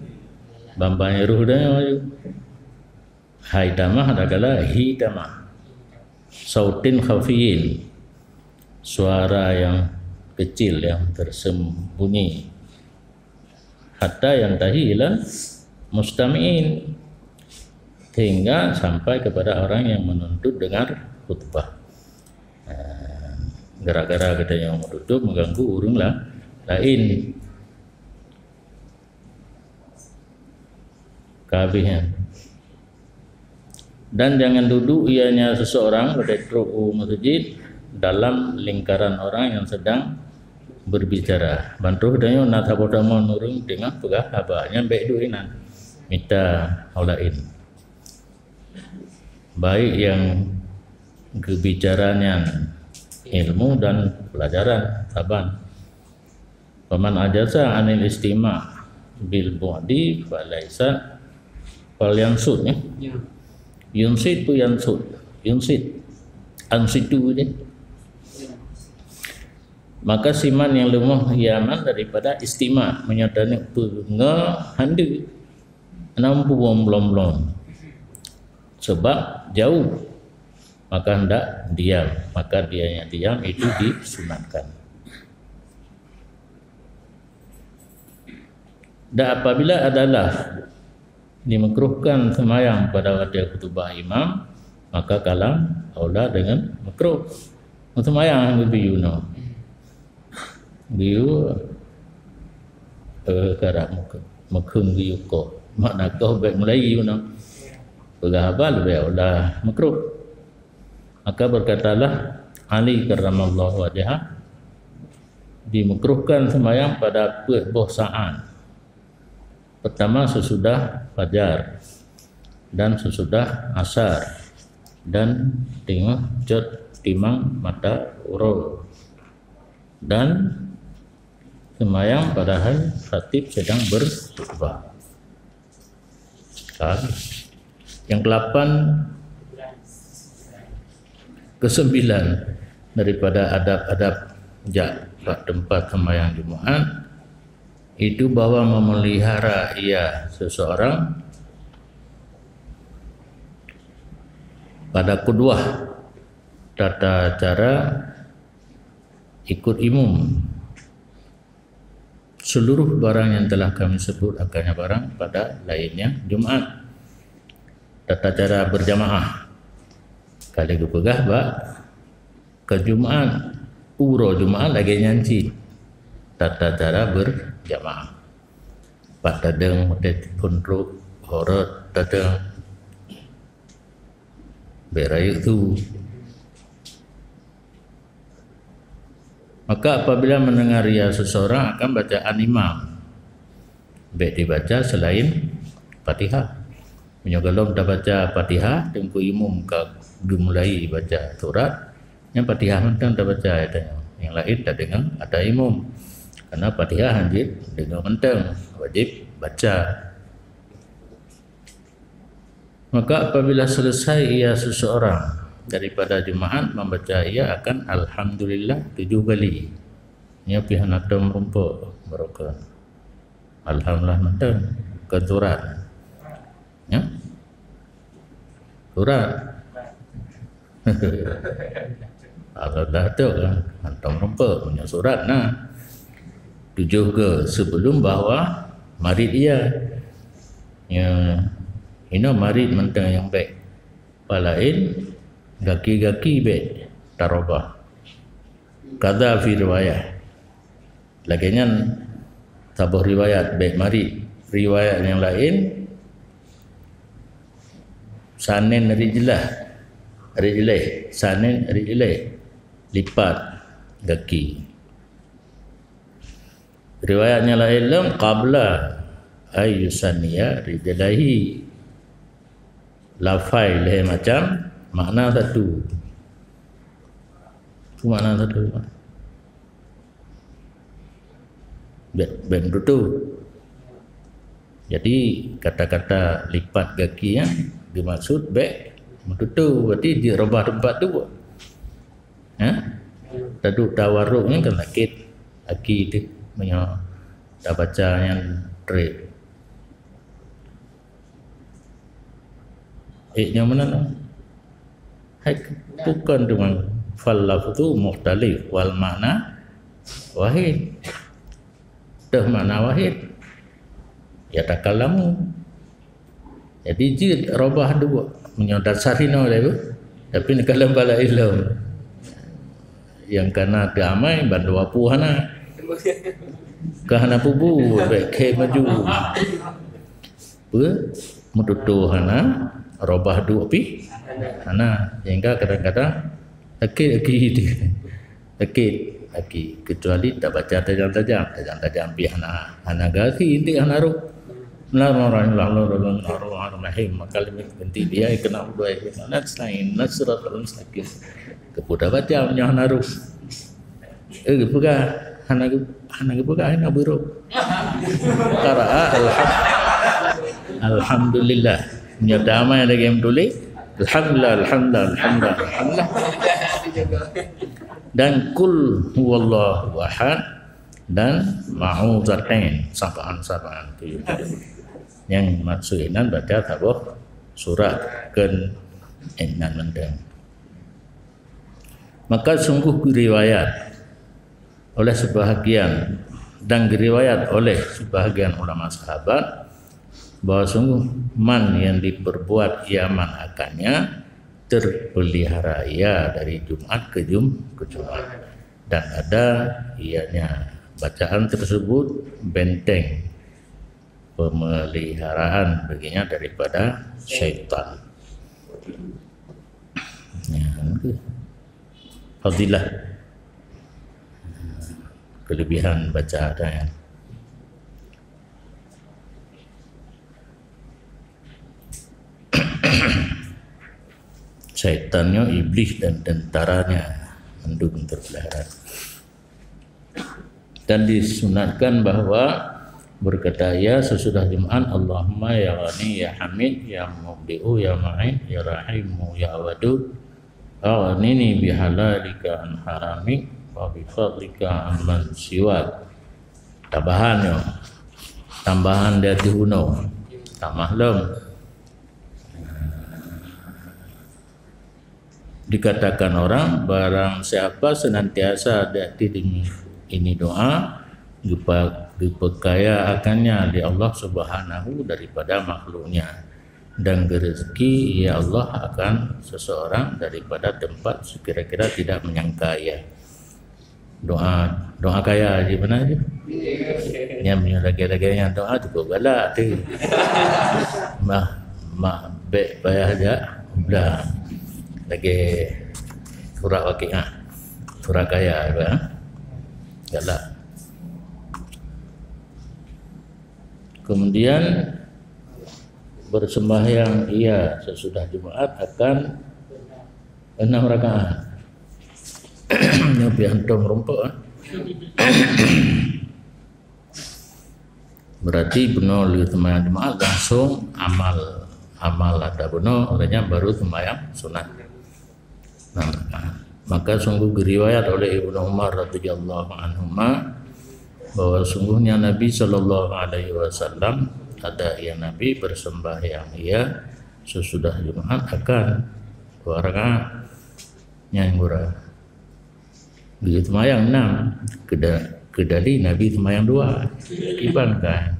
Bambai roh dah laju. Hai tamah, ada kala hi tamah. Sautin khafiyin. Suara yang kecil, yang tersembunyi. Hatta yantahi ila mustami'in, sehingga sampai kepada orang yang menuntut dengar khutbah. Nah, gara-gara kita yang menuntut mengganggu orang la-, lain. Kabeh nyan. Dan jangan duduk ianya seseorang pada trok u masjid dalam lingkaran orang yang sedang berbicara. Bantuh tanyoe na saboh tamong ureuëng teungoh peugah haba, nyan bék duek inan. Mita holain. Baik yang geubicara nyan ilmu dan pelajaran saban. Faman ajaza anil istima' bil bu'di falaisa, fal yansut, ya. Ya. Yunsit tu yansut. Yunsit. Ansitu dia. Ya. Maka siman yang lemah yaman daripada istima', menyatakan penga hande. Nampu blom-blom. Sebab jauh. Maka hendak diam. Maka dianya diam itu disunatkan. Dan apabila adalah dimakruhkan semayang pada waktu khutbah imam, maka kalam aula dengan makruh. Semayang hana geuyue nyoe. Geuyue, eh, karab meukeung geuyue koh. Makna koh bék mulai geuyue nyoe. Peugah haba leubeh aula makruh. Maka berkatalah Ali karramallahu wajhah, dimakruhkan sembahyang pada peuet boh saat. Pertama sesudah fajar dan sesudah asar dan teungoh cot timang mata uroe dan sembahyang padahal khatib sedang berkhutbah. Kan? Yang kelapan, kesembilan daripada adab-adab jak bak tempat sembahyang Jumaat, itu bahwa memelihara ia seseorang pada qudwah, tata cara ikut imum. Seluruh barang yang telah kami sebut akannya barang pada lainnya Jumaat. Tata cara berjamaah. Kali geupeugah bak ke Jumaat, uroe Jumaat lagée nyan cit. Tata cara berjamaah. Pat tadeng, meutet pun trok, horot tadeng. Berayu tu. Maka apabila mendengar ia seseorang akan bacaan imam, bèk dibaca selain Fatihah. Meunyoe gohlom tabaca Fatihah, teungku imum ka geumulai baca surat, nyan Fatihah mantong tabaca, nyang laén tadeungoe ata imum. Karena Fatihah hanjeuet deungoe mantong, wajéb baca. Maka apabila selesai ia seseorang daripada Jumaat membaca, ia akan Alhamdulillah tujuh kali. Nyoe pih hana tom rumpok barokon. Alhamdulillah mantong, bukan surat. Ya? Surat. Alhamdulillah tu kan, hantom rumpok, punya surat nah. Tujuh ke sebelum bahwa marit ia. Ya, ina marit mantong nyang bèk. Palain gaki-gaki bèk tarobah. Kada fi riwayah. Lagèe nyan saboh riwayat bèk marit. Riwayat nyang laén, sanin rijlah, rijlaih, sanin rijlaih, lipat gaki. Riwayat nyang laén lom, qabla ay yusanniya rijlaihi. Lafai lhèe macam, makna satu. Tu makna satu. Bèk, bèk meututoe. Jadi kata-kata lipat gaki nyan dimaksud bèk meututoe, berarti jeuet reubah teumpat tu. Ha? Taduek tawaruk nyan kan sakét gaki teuh meunyoe tabaca nyan trép. Eh, nyang mana? Hai, bukan dengan fal lafzu mukhtalif wal makna wahid. Teuh makna wahid. Ya takallamu. Jadi jeuet reubah dua. Meunyoe dasar hino lé, tapi neukalon bala ilom. Yang kana teuamai bandua pun hana. Ka hana pubu, bèk khe maju. Peue? Meututoe hana, reubah duek pih hana. Sehingga kadang-kadang sakét gaki. Sakét gaki. Kecuali tabaca tajam-tajam. Tajam-tajam pih hana, hana gaki inti hana roh. Bismillahirrahmanirrahim. Maka lebih penting dia kena udah. Nasrain, nasratul mustaqim. Kepada baca meunyoe hana roh. Eh, geupeugah, hana geu-, hana geupeugah, hana beurôh. Qara'a alham-, alhamdulillah. Nyoe damai lagèe meutuléh. Alhamdulillah, alhamdulillah, alhamdulillah, alhamdulillah. Dan qul huwallahu ahad dan ma'uzatain sab'an sab'an tujuh tujuh. Yang maksud inan baca saboh surat keu inan mantong. Maka sungguh riwayat oleh sebahagian dan riwayat oleh sebahagian ulama sahabat bahwa sungguh man yang diperbuat ia man akannya terpelihara ia dari Jumat ke Jum-, ke Jumat. Dan ada ianya bacaan tersebut benteng pemeliharaan baginya daripada syaitan. Ya, itu fadilah, kelebihan baca ada yang syaitan nyoe, iblis dan tentaranya mandum terpelihara. Dan disunatkan bahwa berkata ia sesudah Jumat, "Allahumma ya Ghani, ya Hamid, ya Mubdi'u, ya Mu'in, ya Rahimu, ya Wadud, aghnini bihalalika an haramik, wa bifadlika amman siwak." Tambahan nyoe. Tambahan di ateueh unoe. Tamah lom. Dikatakan orang, barang siapa senantiasa diakhiri ini doa, geupa-, geupeukaya akannya lé Allah Subhanahu daripada makhluknya, dan geurezeki ia Allah akan seseorang daripada tempat sekira-kira tidak menyangka ia. Doa, doa kaya jih beuna jih. Nyan meunyoe lagèe-lagèe nyan doa cukup galak tu. Mah, mah bèk payah jak blah. Lagèe surat Waqiah. Surat kaya juga, ha? Galak. Kemudian bersembahyang ia sesudah Jumat akan enam rakaat. Nyoe pih hantom rumpok, eh. Berarti bunoe lheueh sembahyang Jumat langsung amal, amal ada bunoe, lheueh nyan baru sembahyang sunat. Enam rakaat. Maka sungguh geuriwayat oleh Ibnu Umar radhiyallahu anhuma bahwa sungguhnya Nabi sallallahu alaihi wasallam, ada ia Nabi bersembahyang ia sesudah Jumat akan dua rakaat. Nyan gura. Geuseumayang enam, keda-, keudali Nabi seumayang dua. Kiban kan?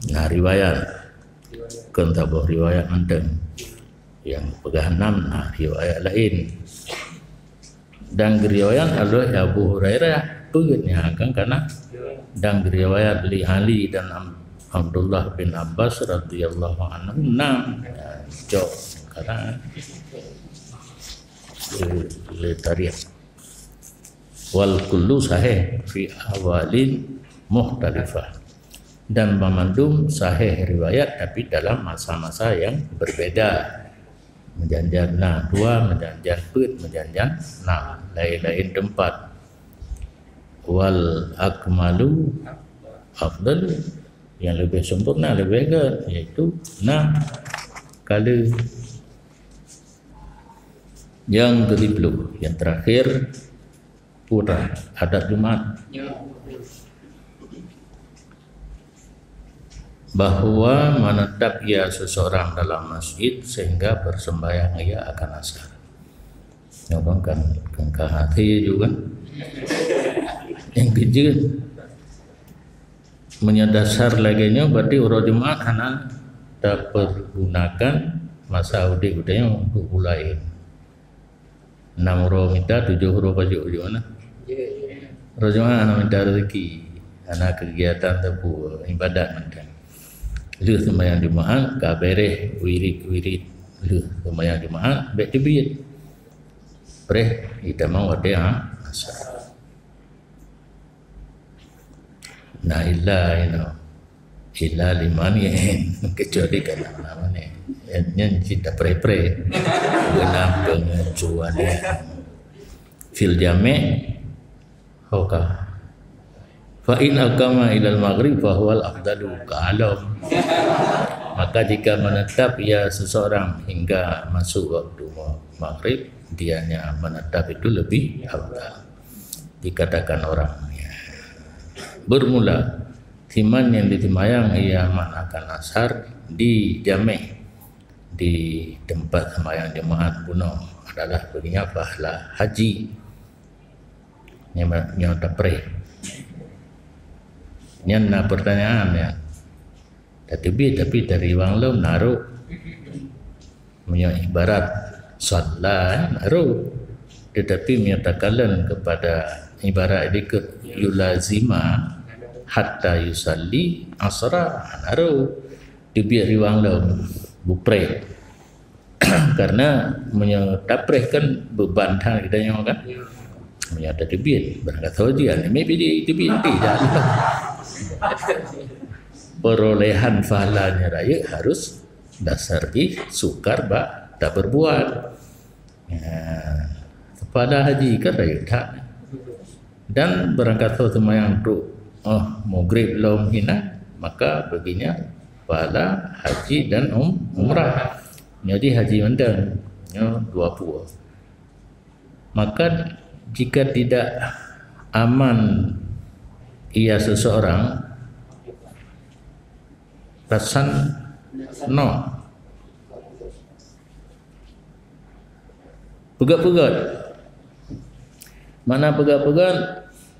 Nah, riwayat. Kon saboh riwayat mantong. Nyang peugah enam, nah, riwayat laén. Dan geuriwayat oleh Abu Hurairah, peue nyan kan kana? Dan geuriwayat lé Ali dan Am-, Abdullah bin Abbas radhiyallahu anhu enam. Ya, cok kana, eh, le tarikh. Wal kullu sahih fi ahwalin mukhtalifah. Dan banmandum sahih riwayat, tapi dalam masa-masa yang berbeda. Meujan-jan na dua, meujan-jan peuet, meujan-jan na laén-laén teumpat. Wal akmalu afdalu, yang lebih sempurna, lebih baik, yaitu enam kali. Yang ketujuh puluh, yang terakhir, pula adab Jumat. Bahwa menetap ia seseorang dalam masjid sehingga bersembahyang ia akan asar. Nyoe kan, kan, kan ka hati juga. Yang keujeuet, meunyoe dasar lagèe nyoe, berarti uroe Jumat hana tapergunakan masa udép geutanyoe untuk peue laén. Enam uroe mita, tujoh uroe pajoh, ujoe na. Uroe Jumat hana mita rezeki, hana kegiatan teupeu ibadat mantong. Lheueh seumayang Jumat ka beres wirid-wirid. Lheueh seumayang Jumat bèk teubiet. Preh itamong watèe, ha, asar. Nah, illa, you know, illa liman yain, kecuali kalau nama ni. Nyan cit tapreh-preh. Beuna pengecualian. Fil jami', oka. Fa in aqama ilal maghrib fa huwal afdalu, kalau. Maka jika menetap ia seseorang hingga masuk waktu ma-, maghrib, dianya menetap itu lebih afdal. Dikatakan orang, ya. Bermula, siman nyang diseumayang ia manakan asar di jami', di tempat seumayang Jumat bunoe, adalah baginya pahala haji. Nyoe, nyoe tapreh. Nyan na pertanyaan, ya. Tateubiet, tapi dari wang lom na rhot. Meunyoe ibarat shalla, na rhot. Tetapi meunyoe takalon kepada ibarat dikeue, yulazima hatta yusalli asra, na rhot. teubiet riwang lom, bupreh. Karena meunyoe tapreh kan beban that geutanyoe kan. Meunyoe tateubiet, barangkasoe jian, meubi jiteubiet pih dah. Perolehan pahala nyang rayeuk harus dasar jih sukar bak taperbuat. Ya, pahala haji kan rayeuk that. Dan barangkasoe seumayang trok, oh, maghrib lom hinan, maka baginya pahala haji dan um-, umrah. Nyoe jih haji mantong, nyoe dua puluh. Maka jika tidak aman ia seseorang, tasanno. Peugét-peugét. Makna peugét-peugét,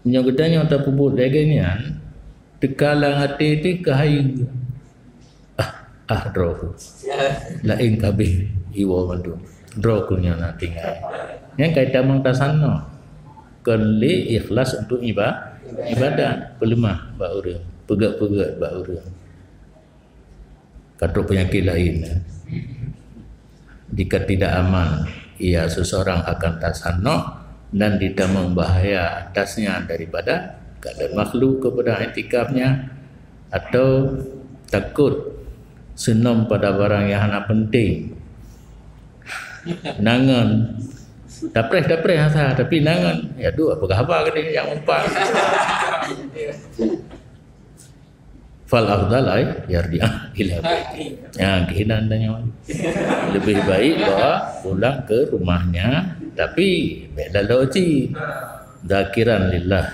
meunyoe geutanyoe tapeubuet lagée nyan, teuka lam até teuh keuhai. Ah, ah, droe ku. Laén kabeh iwoe mandum. Droe ku nyang na tinggai. Nyan kai tamong tasanno. Kon lé ikhlas untuk iba-, ibadat. Peuleumah bak ureuëng. Peugét-peugét bak ureuëng. Ka trok peunyakét laén. Jika tidak aman ia seseorang akan tasanno dan ditamong bahaya atasnya daripada keadaan makhluk kepada iktikafnya, atau takut seunom pada barang yang hana penting. Nangon. Tapreh-tapreh asa, tapi nangon. Ya tu, apa khabar ke dia yang umpat? Fal afdal ay yarji'a ila baiti. Ya, keuhinan dan nyawa. Lebih baik bawa pulang ke rumahnya, tapi bela loji. Zakiran lillah.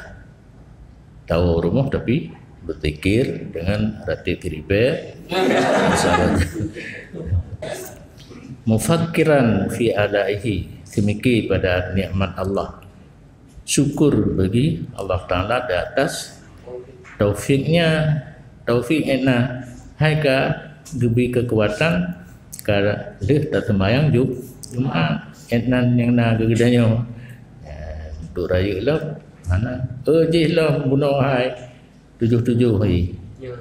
Tahu rumah tapi berzikir dengan ratib ribet. Misalnya. Mufakkiran fi alaihi. Semikir pada nikmat Allah. Syukur bagi Allah Taala di atas taufiknya, taufik etna hai ka geubri kekuatan ka lheueh taseumbahyang Ju-, Jumaat. Etna nyang na geutanyoe. Ya, untuk rayeuk lom, hana. Eh, jih lom bunoe hai. Tujoh-tujoh hai. Ya.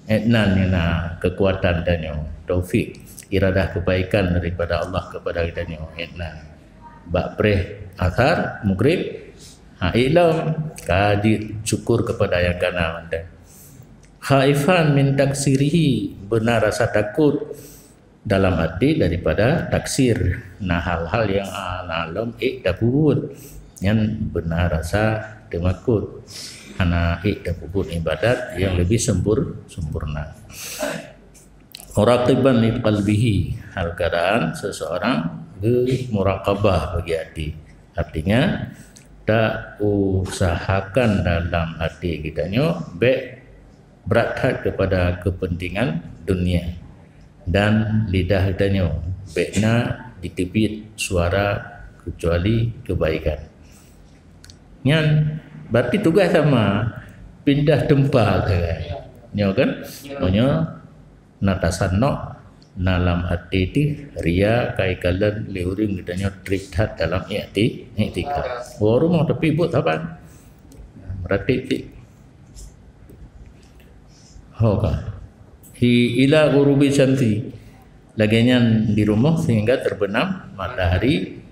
Etnan nyang na kekuatan tanyoe, taufik, iradah kebaikan daripada Allah kepada geutanyoe. Etnan bak preh asar, maghrib, ha, ilom, ka jisyukur kepada nyang kana mantong. Khaifan min taksirihi, beuna rasa takot dalam arti daripada taksir. Nah, hal-hal nyang, ah, na lom ék tapeubuet, nyan beuna rasa teumakot hana ék tapeubuet ibadat nyang leubeh sempur-, sempurna. Muraqiban li qalbihi, hal keadaan seseorang geumuraqabah bagi hati. Artinya, tak usahakan dalam hati kita nyoe bék brat that kepada kepentingan dunia, dan lidah geutanyoe bék na jiteubiet suara kecuali kebaikan. Nyan berarti tugaih sama, pindah teumpat sagai. Nyoe kan? Meunyoe na tasanok, na lam até teuh ria, kai kalon lé ureuëng geutanyoe trép that dalam ikti-, iktikaf. Woe rumoh tapi buet saban. Berarti ti-, Ho ka. Hi ila ghurubi syamsi. Lagée nyan di rumoh sehingga terbenam matahari,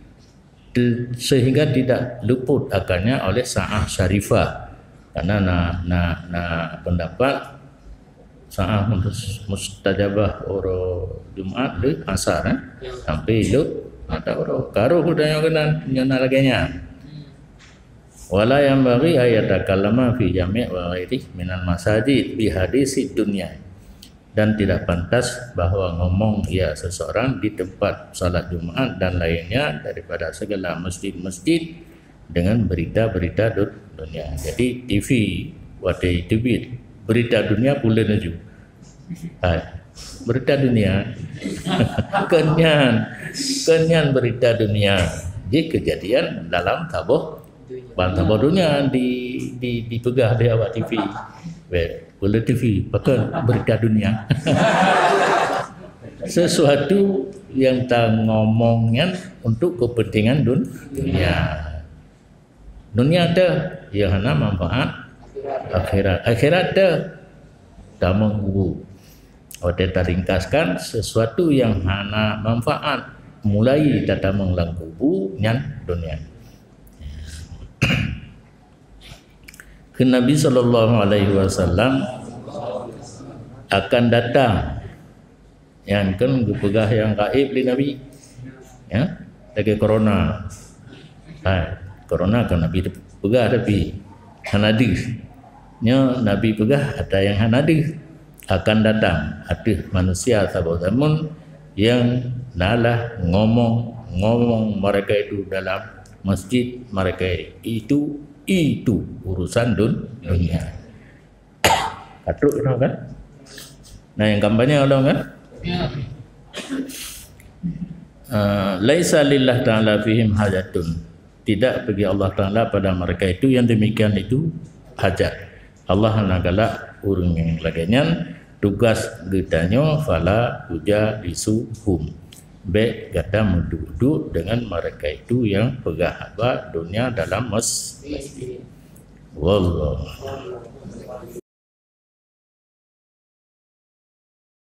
te-, sehingga tidak luput akannya oleh saah syarifah. Karena na, na, na pendapat saah mus-, mustajabah uroe Jumaat lé asar, eh? Sampai lheueh mata uroe. Karoh geutanyoe keunan nyoe na lagée nyan. Wala yanbaghi an yatakallama fi jami' wa ghairihi minal masajid bi hadisid dunya. Dan tidak pantas bahwa ngomong ia seseorang di tempat salat Jumaat dan lainnya daripada segala masjid-masjid dengan berita-berita dun-, dunia. Jadi, T V watée teubiet berita dunia pulen laju. Hai, berita dunia. Kon nyan, kon nyan berita dunia. Jih kejadian dalam saboh, ban saboh dunia di, di, dipeugah di awak T V. Beh, bela T V, pakon berita dunia. Sesuatu yang ta ngomong nyan untuk kepentingan dun-, dunia. Dunia teuh, ya hana manfaat akhirat. Akhirat teuh, tamong kubu. Watée taringkaskan, sesuatu nyang hana manfaat mulai tatamong lam kubu nyan dunia. Kheun Nabi sallallahu alaihi wasallam akan datang. Nyan kan geupeugah nyang gaib lé Nabi. Ya, lagée corona. Ha, corona kan Nabi peugah tapi hana deuh. Nyoe Nabi peugah ata nyang hana deuh akan datang ateueh manusia saboh zaman nyang nalah ngomong-ngomong mereka itu dalam masjid mereka itu, itu urusan dun-, dunia. Ka trok keunoe kan? Nah, nyang kampanye ulôn kan? Ah, laisa lillahi ta'ala fihim hajatun. Tidak bagi Allah Ta'ala pada mereka itu yang demikian itu hajat. Allah hana galak ureuëng nyang lagée nyan, tugas geutanyoe fala tujalisuhum. Bék gata meuduek-duek dengan mereka itu yang peugah haba dunia dalam mes-, masjid. Wallahu.